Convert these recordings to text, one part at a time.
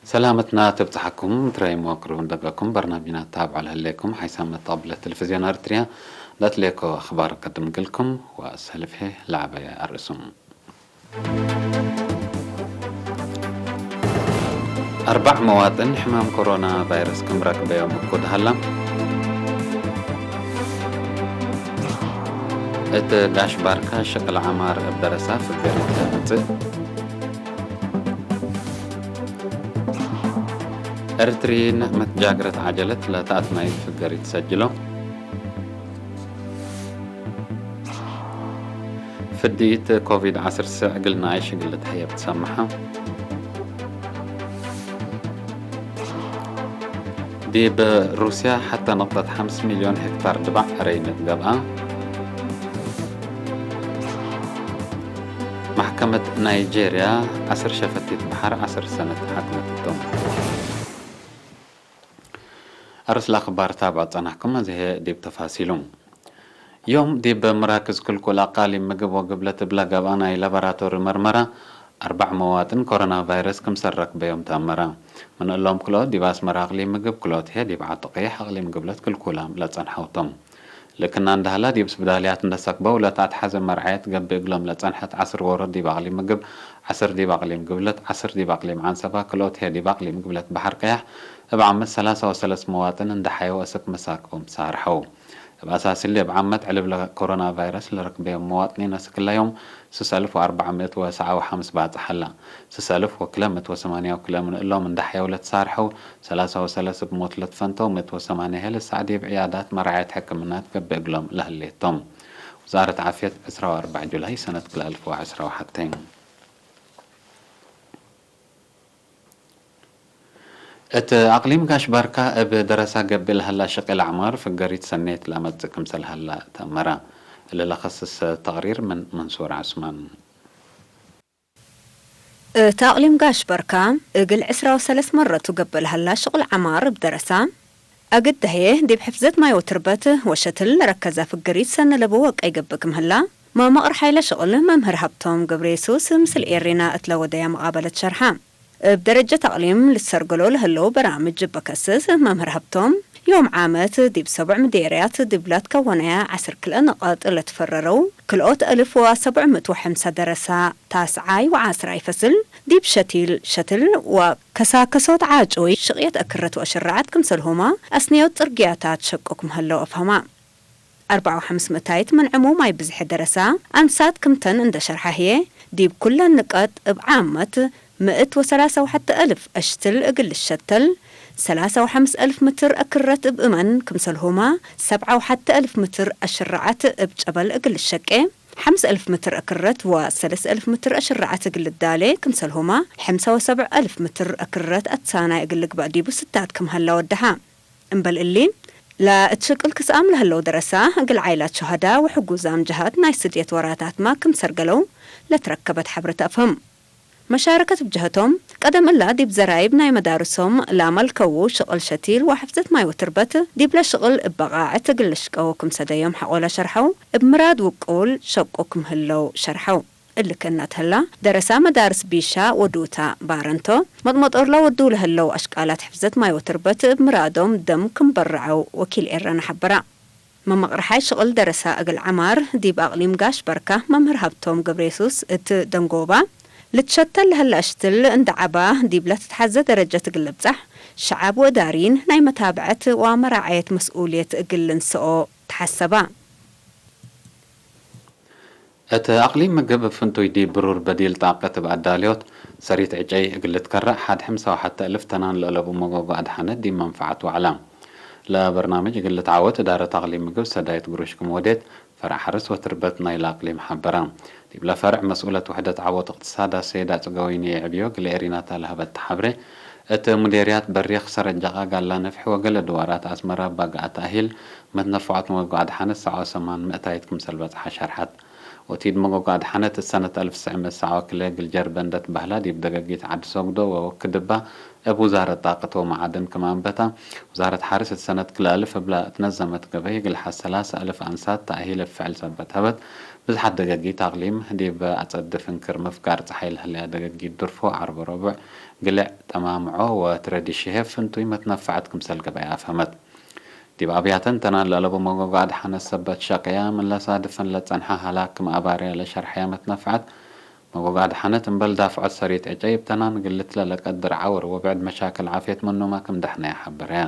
ሰላምትና ትብጽሓኩም ትራይ መዋቅር እውን ደጋኩም በርናሚና ታብዓ ለህሌኩም ሓይሳም መጣብለ ቴሌቪዝዮን ኣርትሪያ ዳትሌኮ ኣኽባር ቀድምግልኩም ወሰልፌ ለዓበየ ኣርእሱም። ኣርባዕ መዋጥን ሕማም ኮሮና ቫይረስ ክምረክበዮም እኩድ ሃላ። እቲ ጋሽ ባርካ ሽቕል ዓማር ኣብ ደረሳ ፍገሪት ተምጽእ። ኤርትሪን መትጃግረት ዓጀለት ለተኣትማይ ፍገሪት ሰጅሎ። ፍድይት ኮቪድ ዓሰርተ ዕግልና ኣይሽግልት ሕየብ ትሰምሓ። ዲብ ሩስያ ሓታ ነቕጠት ሓምስ ሚልዮን ሄክታር ድባዕ ረይነት ገብኣ። ማሕከመት ናይጄርያ ዓስር ሸፈቲት በሓር ዓስር ሰነት ሓክመትቶም። ኣርስላ ክባር ታብዖ ጸናሕኩም፣ እዚ ዲብ ተፋሲሉ። ዮም ዲብ መራክዝ ክልኩል ኣቃሊ ምግብ ወግብ ለትብለ ገብኣ ናይ ላቦራቶሪ መርመራ ኣርባዕ መዋጥን ኮሮና ቫይረስ ክምሰል ረክበዮም ተኣመረ። ምንእሎም ክልኦት ዲብ ኣስመራ ኣቕሊ ምግብ ክልኦት ሄ ዲብ ዓዲ ቀይሕ ኣቕሊ ምግብለት ክልኩላ ለጸንሐውቶም። ልክና እንዳህላ ዲብ ስብዳልያት እንደሰክበው ለታትሓዘ መርዓየት ገብእ እግሎም ለጸንሐት ዓስር ወሮ ዲብ ኣቕሊ ምግብ፣ ዓስር ዲብ ኣቕሊ ምግብለት፣ ዓስር ዲብ ኣቕሊ መዓንሰባ፣ ክልኦት ሄ ዲብ ኣቕሊ ምግብለት ባሕር ቀያሕ፣ እብ ዓመት ሰላሳ ወሰለስ መዋጥን እንዳሓየው እስክ መሳክቦም ተሳርሐው። እብ ኣሳስሊ እብ ዓመት ዕልብ ለኮሮና ቫይረስ ለረክበዮም መዋጥኒን እስክላዮም ስሰልፍ ወኣርባዕ ምእት ወሰዓ ወሓምስ ባጽሕ ኣላ። ስሰልፍ ወክለ ምእት ወሰማንያ ወክለ ምንእሎም እንዳሓየው ለተሳርሐው ሰላሳ ወሰለስ እብ ሞት ለትፈንተው ምእት ወሰማንያ ሄ ለሳዕ ዲብ ዕያዳት መርዓየት ሕክምና ትገብእ እግሎም ለህሌቶም። ውዛረት ዓፍየት ዕስራ ወኣርባዕ ጁላይ ሰነት ክልኣልፍ ወዕስራ ወሓተይ። እት ኣቅሊም ጋሽ ባርካ እብ ደረሳ ገብእ ለሀላ ሽቂል ኣዕማር ፍገሪት ሰኔት ለአመጽእ ክምሰል ሀላ ተአመረ። እሊ ለኸስስ ተቅሪር ምን መንሱር ዑስማን። እት ኣቅሊም ጋሽ ባርካ እግል ዕስራ ወሰለስ መረቱ ገብእ ለሀላ ሽቁል ዓማር እብ ደረሳ፣ አግድ ደህየ ዲብ ሕፍዘት ማይ ወትርበት ወሸትል ለረከዘ ፍገሪት ሰነ ለቡ ወቀይ ገብእ ክም ህላ፣ መመቅር ሓይለ ሽቅል መምህር ሀብቶም ገብረየሱስ ምስል ኤሪና እት ለወደያ መቃበለት ሸርሐ። እብ ደረጀት አቅሊም ልሰርገሎ ለህለው በራምጅ በከስስ መምህር ሀብቶም፣ ዮም ዓመት ዲብ ሰቡዕ ምዴርያት ዲብ ላትከወነያ ዐስር ክልኤ ንቃጥ ለትፈረረው ክልኦት አልፍ ወሰቡዕ ምእት ወሐምሳ ደረሳ ታስዓይ ወዓስራይ ፈስል ዲብ ሸቲል ሸትል ወከሳከሶት ዓጩይ ሽቅየት አክረት ወአሽራዓት ክምሰልሁማ አስነዮት ጽርግያታት ሸቁ ክም ሀለው አፍሀማ። አርባዓ ወሐምስ ምእታይት ምን ዕሙ ማይ ብዝሒ ደረሳ አንሳት ክምተን እንደ ሸርሐ ህዬ፣ ዲብ ኩለን ንቀጥ እብ ዓመት ምእት ወሰላሳ ወሐተ አልፍ አሽትል እግል ልሸተል፣ ሰላሳ ወሐምስ አልፍ ምትር አክረት እብ እመን ክምሰልሁማ፣ ሰብዓ ወሐተ አልፍ ምትር አሽራዓት እብ ጨበል እግል ልሸቄ፣ ሐምስ አልፍ ምትር አክረት ወሰለስ አልፍ ምትር አሽራዓት እግል ልዳሌ ክምሰልሁማ፣ ሐምሳ ወሰብዕ አልፍ ምትር አክረት አትሳናይ እግል ልግበእ ዲቡ ስታት ክም ሀላ ወደሓ። እምበል እሊ፣ ለእት ሽቅል ክስአም ለህለው ደረሳ፣ እግል ዓይላት ሸሃዳ ወሕጉዛም ጀሃት ናይ ስድየት ወራታትማ ክም ሰርገለው ለትረከበት ሐብረት አፍህም። መሻረከት ብጀሀቶም፣ ቀደም እላ ዲብ ዘራይብ ናይ መዳርሶም ለአመልከዉ ሽቅል ሸቲል ወሐፍዘት ማይ ወትርበት፣ ዲብለ ሽቅል እበቃዕት እግል ልሽቀው ክም ሰደዮም ሐቆለ ሸርሐው፣ እብ ምራድ ውቁል ሸቁ ክም ህለው ሸርሐው። እሊ ከእናት ህላ፣ ደረሳ መዳርስ ቢሻ ወዱታ ባረንቶ፣ መጥመጦርላ ወዱ ለህለው አሽቃላት ሕፍዘት ማይ ወትርበት እብ ምራዶም ደም ክም በርዐው ወኪል ኤረና ሐበራ። መመቅርሓይ ሽቅል ደረሳ እግል ዐማር ዲብ አቅሊም ጋሽ በርካ መምህር ሀብቶም ገብረየሱስ እት ደንጎባ፣ ልትሸተል ለህለ አሽትል እንደ ዐባ ዲብ ለትትሐዘ ደረጀት እግል ልብጻሕ፣ ሸዓብ ወእዳሪን ናይ መታብዐት ወአመራዐየት መስኡልየት እግል ልንሰኦ ተሐሰባ። እት አቅሊም ምግብ እብ ፍንቱይ ዲብ ብሩር በዲል ጣቀት እብ አዳልዮት ሰሪት ዕጨይ እግል ልትከረእ ሐድ ሐምሳ ወሐተ እልፍ ተናን ለአለቡ መጎጎ አድሓነት ዲብ መንፈዓት ወዐላ። ለበርናምጅ እግል ልትዓወት እዳረት አቅሊም ምግብ ሰዳይት ግሩሽ ክም ወዴት ፈርዕ ሐርስ ወትርበት ናይለ አቅሊም ሐበረ። ዲብለ ፈርዕ መስኡለት ውሕደት ዐወት እቅትሳድ አሰይድ አጽገወይኒ የዕብዮ እግል ኤሪናታ ለሀበት ተሐብሬ። እት ሙዴርያት በሪኽ ሰረት ጃቃ ጋላ ነፍሒ ወገለ ድዋራት አስመራ ባግኣት አሂል መትነፈዖት መጎጎ አድሓነት ሰዓው ሰማን ምእታይት ክምሰል በጽሓ ሸርሐት። ወቲድ መጎጎ ኣድሓነት እሰነት ኣልፍ ስዕ መሳዖ ክለ ግልጀር በንደት ባህላ ዲብ ደገጊት ዓዲ ሶግዶ ወወክድባ እብ ውዛረት ጣቀት ወመዓድን ክም ኣንበታ፣ ውዛረት ሓርስ እሰነት ክለ ኣልፍ እብላ እትነዘመት ገበይ ግልሓ ሰላሳ ኣልፍ ኣንሳት ተኣሂል እብ ፍዕል ሰበት ሀበት፣ ብዝሓት ደገጊት ኣቅሊም ዲብ ኣጸዲ ፍንክር ምፍጋር ጸሓይ ለህለያ ደገጊት ድርፎ ዓርቦ ረቡዕ ግልዕ ጠማምዖ ወትረዲ ሽሄፍ ፍንቱይ መትነፋዐት ክምሰል ገበያ ኣፍሀመት። ዲብ ኣብያተን ተናን ለአለቡ መጎጎ ኣድሓነት ሰበት ሸቀያ ምን ለሳድፈን ለጸንሐ ሃላክ ክም ኣባርያ ለሸርሐያ መትነፍዐት፣ መጎጎ ኣድሓነት እምበል ዳፍዖት ሰሪት ዕጨይ እብ ተናን ግልት ለለቀድር ዓውር ወብዕድ መሻክል ዓፍየት መኖማ ክም ደሕነያ ሐበረያ።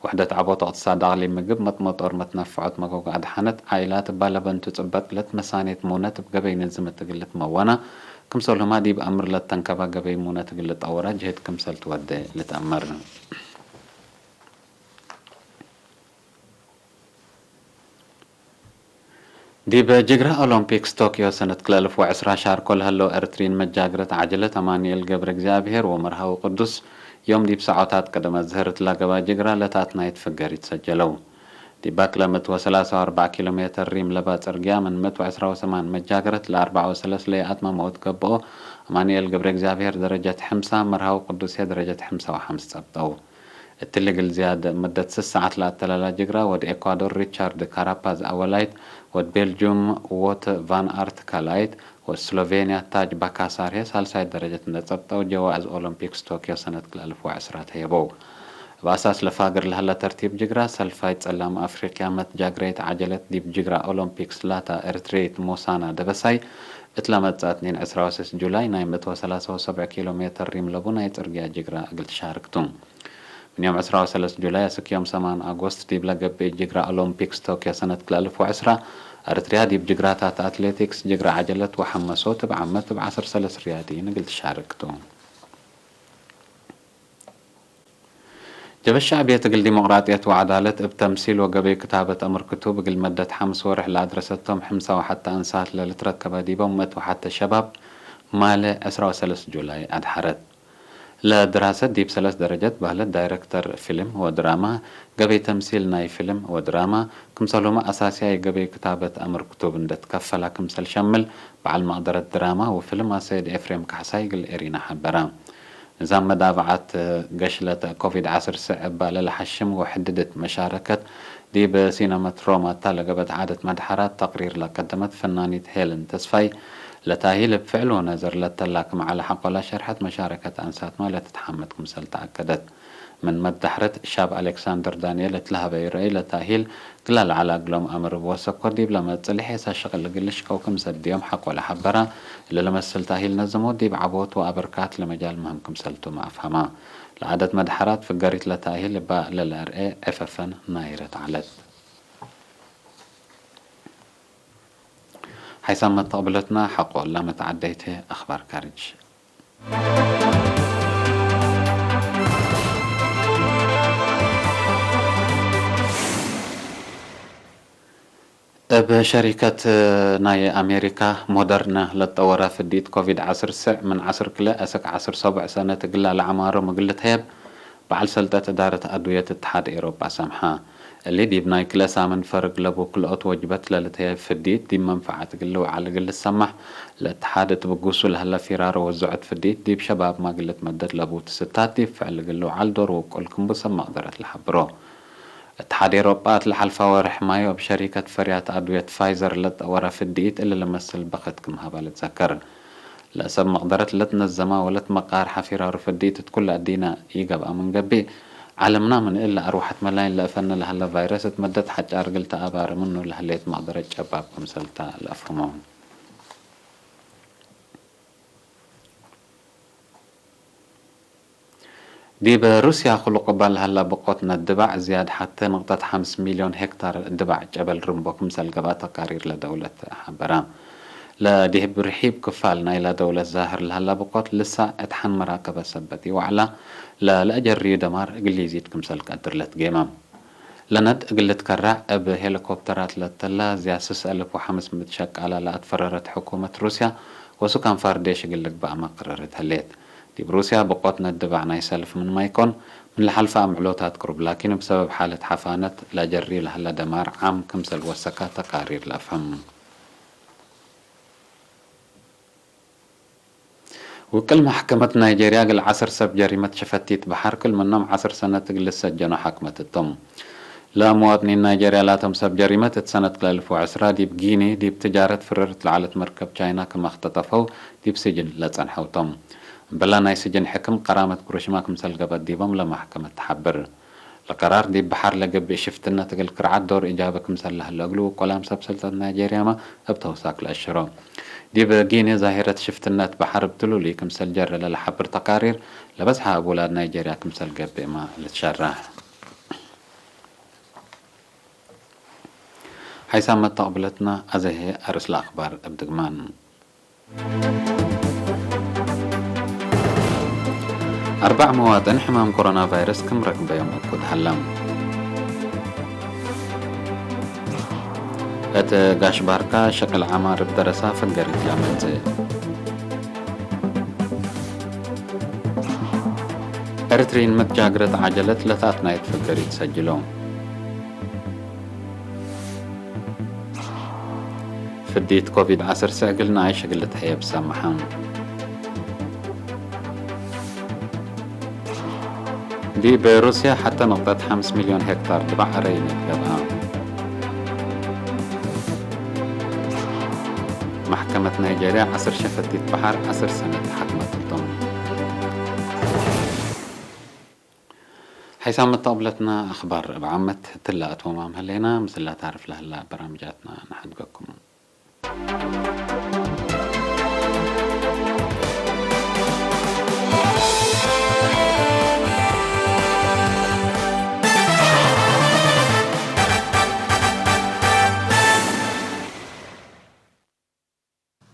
ውሕደት ዐቦት እቅትሳድ አቅሊም ምግብ መጥመጦር መትነፍዖት መጎጎ ኣድሓነት ዓኢላት እባ ለበንቱ ጽበጥ ለትመሳኔት ሙነት እብ ገበይ ንዝም እትግልት መዋና፣ ክምሰልሁማ ዲብ አምር ለተንከባ ገበይ ሙነት እግል ልጠወራ ጅህድ ክምሰል ትወዴ ልትአመር። ዲብ ጅግራ ኦሎምፒክስ ቶክዮ ሰነት ክልተ አልፍ ወዕስራ ሻርኮ ለሀለው ኤርትሪን መጃግረት ዓጀለት አማኑኤል ገብረ እግዚኣብሔር ወመርሃዊ ቅዱስ ዮም ዲብ ሰዖታት ቅድመ ዝህር እትላገባ ጅግራ ለታት ናይት ፍገር ይትሰጀለው። ዲባ ክለ ምእት ወሰላሳ ወአርባዕ ኪሎ ሜተር ሪም ለባ ጽርግያ ምን ምእት ወዕስራ ወሰማን መጃግረት ለአርባዕ ወሰለስ ለይአትመመው ትገብኦ አማኑኤል ገብረ እግዚኣብሔር ደረጀት ሕምሳ መርሃዊ ቅዱስ ደረጀት ሕምሳ ወሐምስ ጸብጠው። እትሊ ግል ዝያድ መደት ስስ ሰዓት ለአተላላ ጅግራ ወድ ኤኳዶር ሪቻርድ ካራፓዝ አወላይት፣ ወድ ቤልጁም ዎት ቫን አርት ካልአይት፣ ወድ ስሎቬንያ ታጅ ባካሳር ህየ ሳልሳይት ደረጀት እንደ ጸብጠው ጀዋእዝ ኦሎምፒክስ ቶክዮ ሰነት ክልተ አልፍ ወዕስራ ተየበው። እብ አሳስ ለፋግር ለሀለ ተርቲብ ጅግራ፣ ሰልፋይ ጸላም አፍሪቅያ መትጃግረይት ዓጀለት ዲብ ጅግራ ኦሎምፒክስ ላታ ኤርትርየይት ሞሳና ደበሳይ፣ እትላ መጽአት ኒን ዕስራ ወሰስ ጁላይ ናይ ምእት ወሰላሳ ወሰብዕ ኪሎ ሜተር ሪም ለቡ ናይ ጽርግያ ጅግራ እግል ትሻርክቱ። ምን ዮም ዕስራ ወሰለስ ጁላይ አስክ ዮም ሰማን አጎስት ዲብ ለገብእ ጅግራ ኦሎምፒክስ ቶክዮ ሰነት ክልተ አልፍ ወዕስራ፣ ኤርትርያ ዲብ ጅግራታት አትሌቲክስ፣ ጅግራ ዓጀለት ወሐመሶት እብ ዓመት እብ ዐሰርተ ሰለስ ርያድይን እግል ትሻርክቱ። ጀበ ሻዕብየት እግል ዲሞቅራጥየት ወዐዳለት እብ ተምሲል ወገበይ ክታበት አምር ክቱብ እግል መደት ሐምስ ወርሕ ለአድረሰቶም ሕምሳ ወሐተ አንሳት ለልትረከበ ዲቦም ምእት ወሐተ ሸባብ ማለ ዕስራ ወሰለስ ጁላይ አድሐረት። ለድራሰት ዲብ ሰለስ ደረጀት ባህለት ዳይረክተር ፊልም ወድራማ፣ ገበይ ተምሲል ናይ ፊልም ወድራማ፣ ክምሰልሁመ አሳስያይ ገበይ ክታበት አምር ክቱብ እንደ ትከፈላ ክምሰል ሸምል በዓል መቅደረት ድራማ ወፊልም አሰይድ ኤፍሬም ካሕሳይ እግል ኤሪና ሐበራ። ንዛም መዳብዓት ገሽለተ ኮቪድ ዐስር ስዕ እባ ለለሐሽም ወሕድድት መሻረከት ዲብ ሲነመት ሮማ እታ ለገበት ዓደት መድሐራት ተቅሪር ለቀደመት ፈናኒት ሄለን ተስፋይ ለታሂል እብ ፍዕል ወነዘር ለተላ ክም ዐለ ሐቆላ ሸርሐት መሻረከት አንሳትማ ለትትሐመድ ክምሰል ተአከደት። ምን መዳሕረት ሻብ አሌክሳንደር ዳንኤል እት ለሀበዩ ረአይ ለታሂል ግላ ለዐለ እግሎም አምር እብ ወሰኮ ዲብ ለመጽእ ልሔሳ ሸቅል እግል ልሽቀው ክም ሰድዮም ሐቆለ ሐበራ። እሊ ለመስል ታሂል ነዘሞ ዲብ ዐቦት ወአበርካት ለመጃል ምህም ክምሰልቱመ አፍሀማ። ለዓደት መድሐራት ፍገሪት ለታሂል እባ ለለአርኤ ዔፈፈን ናይረት ዐለት። ሓይሳም መተቕብለትና ሓቆ ላመት ዓደይተ ኣኽባር ካርጅ። እብ ሸሪከት ናይ ኣሜሪካ ሞደርና ለጠወራ ፍዲት ኮቪድ ዐስር ስዕ ምን ዐስር ክልኤ እስክ ዐስር ሰቡዕ ሰነት እግላ ለዐማሮም እግል ልትሀየብ በዓል ሰልጠት እዳረት ኣዱየት እትሓድ ኤሮጳ ሰምሓ። እሊ ዲብ ናይ ክልኤ ሳምን ፈርግ ለቡ ክልኦት ወጅበት ለልትሀየብ ፍዲት ዲብ መንፈዓት እግል ልውዓል እግል ልሰማሕ፣ ለእትሓድ እት ብጉሱ ለሀለ ፊራሮ ወዝዖት ፍዲት ዲብ ሸባብ ማግልት መደት ለቡ ትስታት ዲብ ፍዕል እግል ልውዓል ዶር ውቁል ክምቡ ሰብ መቅደረት ለሐብሮ። እትሓድ ኤሮጳ እት ለሓልፋ ወርሕ ማዮ እብ ሸሪከት ፈርያት ኣድውየት ፋይዘር ለጠወረ ፍድኢት እሊ ልመስል በክት ክም ሀበ ልትዘከር። ለሰብ መቅደረት ለትነዘማ ወለትመቃርሐ ፊራሩ ፍድኢት እት ኩለ እዲነ ኢገብአ ምን ገብእ፣ ዓለምና ምን እለ አርወሐት መላይን ለእፈኒ ለሀለ ቫይረስ እት መደት ሐጫር እግል ተአባሪ ምኑ ለህሌት መቅደረት ጨባብ ክምሰልታ ለአፍህሞ። ዲብ ሩስያ ክሉ ቅባል ለሀላ ብቆት ነድባዕ ዝያድ ሐተ ንቅጠት ሐምስ ሚልዮን ሄክታር ድባዕ ጨበል ርምቦ ክምሰል ገብአ ተቃሪር ለደውለት ሐበራ። ለዲህብ ርሒብ ክፋል ናይላ ደውለት ዛህር ለሀላ ብቆት ልሳ እት ሐን መራከበ ሰበት ኢወዕላ ለለአጀርዩ ደማር እግል ሊዚድ ክምሰል ቀድር ለትጌማ። ለነድ እግል ልትከረዕ እብ ሄሊኮፕተራት ለተላ ዝያድ ስስ አልፍ ወሐምስ ምእት ሸቃላ ለአትፈረረት ሕኩመት ሩስያ ወሱካን ፋርዴሽ እግል ልግባእ መቅረረት ህሌት። ዲብ ሩስያ ብቆት ነድባዕ ናይ ሰልፍ ምን ማይኮን ምን ለሐልፈ አምዕሎታት ቅሩብ ላኪን እብ ሰበብ ሓለት ሐፋነት ለአጀሪ ለሀለ ደማር ዓም ክምሰል ወሰካ ተቃሪር ለአፍህም። ውቅል ማሕከመት ናይጀርያ እግል ዓስር ሰብ ጀሪመት ሸፈቲት በሐር ክል ምኖም ዓስር ሰነት እግል ልሰጀኖ ሐክመት እቶም። ለመዋጥኒን ናይጀርያ ላቶም ሰብ ጀሪመት እት ሰነት ክለልፎ ዕስራ ዲብ ጊኔ ዲብ ትጃረት ፍርርት ለዐለት መርከብ ቻይና ክም አክተጠፈው ዲብ ስጅን ለጸንሐው ቶም። እምበላ ናይ ስጅን ሕክም ቀራመት ግሩሽማ ክምሰል ገበት ዲቦም ለማሕከመት ተሐብር። ለቀራር ዲብ በሐር ለገብእ ሽፍትነት እግል ክርዓት ዶር ኢጃበ ክምሰል ለህለ እግሉ ውቆላም ሰብ ሰልጠት ናይጀርያመ እብ ተውሳክ ለአሽሮ። ዲብ ጊኔ ዛሂረት ሽፍትነት በሐር እብ ትሉሉይ ክምሰል ጀረ ለለሐብር ተቃሪር ለበዝሐ እብ ውላድ ናይጀርያ ክምሰል ገብእመ ልትሸረሕ። ሓይሳም መተቅብለትና አዘሄ አርእስ ለአክባር እብ ድግማን። አርባዕ መዋጥን ሕማም ኮሮና ቫይረስ ክም ረክበዮም እኩድ ሀላም። እት ጋሽ ባርካ ሸቅል ዓማር እብ ደረሳ ፈገሪት ለመጽእ። ኤርትሪን መትጃግረት ዓጀለት ለታትናየት ፈገሪት ሰጅሎ። ፍዲት ኮቪድ ዓሰርተ እግል ንኣይ ሸግል ልትሐየብ ሰምሐ። ዲብ ሩስያ ሐተ ነቅጠት ሓምስ ሚልዮን ሄክታር ድባዕ ዕረይነት ገብአ። ማሕከመት ናይጀርያ ዓስር ሸፈቲት በሐር ዓስር ሰነት ሓክመትልቶም። ሓይሳም መተቅብለትና አኽባር እብ ዓመት ትላ እትዎም አምሀሌና ምስላ ታርፍ ለህላ በራምጃትና ንሓድገኩም።